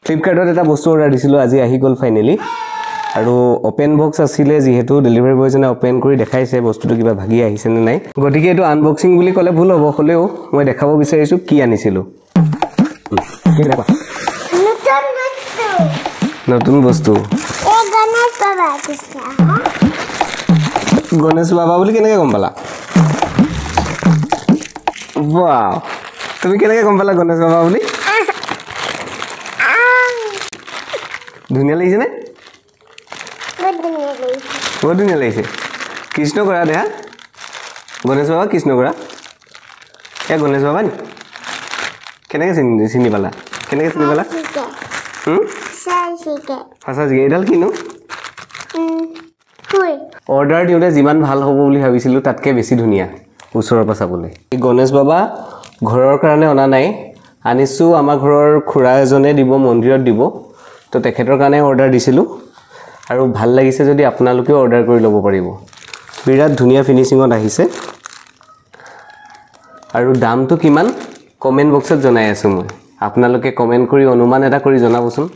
ফ্লিপকাৰ্টত এটা বস্তু অৰ্ডাৰ দিছিলোঁ, আজি আহি গ'ল ফাইনেলি। আৰু অ'পেন বক্স আছিলে যিহেতু, ডেলিভাৰী বয়জনে অ'পেন কৰি দেখাইছে বস্তুটো কিবা ভাগি আহিছে নে নাই। গতিকে এইটো আনবক্সিং বুলি ক'লে ভুল হ'ব, হ'লেও মই দেখাব বিচাৰিছোঁ কি আনিছিলোঁ। নতুন বস্তু। নতুন বস্তু। এই গণেশ বাবা দিছে। গণেশ বাবা বুলি কেনেকৈ গম পালা? বাহ, তুমি কেনেকৈ গম পালা গণেশ বাবা বুলি? ধুনীয়া লাগিছেনে? বহুত ধুনীয়া লাগিছে। বহুত ধুনীয়া লাগিছে। কৃষ্ণ কৰা দেহা, গণেশ বাবা কৃষ্ণ কৰা। এয়া গণেশ বাবা নি? কেনেকৈ চিনি পালা? কেনেকৈ চিনি পালা? সঁচা জিকে। এইডাল কিনো? অৰ্ডাৰ দিওঁতে যিমান ভাল হ'ব বুলি ভাবিছিলোঁ তাতকৈ বেছি ধুনীয়া ওচৰৰ পৰা চাবলৈ। এই গণেশ বাবা ঘৰৰ কাৰণে অনা নাই, আনিছোঁ আমাৰ ঘৰৰ খুৰা এজনে দিব, মন্দিৰত দিব, তো তেখেতৰ কাৰণে অৰ্ডাৰ দিছিলোঁ। আৰু ভাল লাগিছে যদি আপোনালোকেও অৰ্ডাৰ কৰি ল'ব পাৰিব। বিৰাট ধুনীয়া ফিনিচিঙত আহিছে। আৰু দামটো কিমান কমেণ্ট বক্সত জনাই আছোঁ মই, আপোনালোকে কমেণ্ট কৰি অনুমান এটা কৰি জনাবচোন।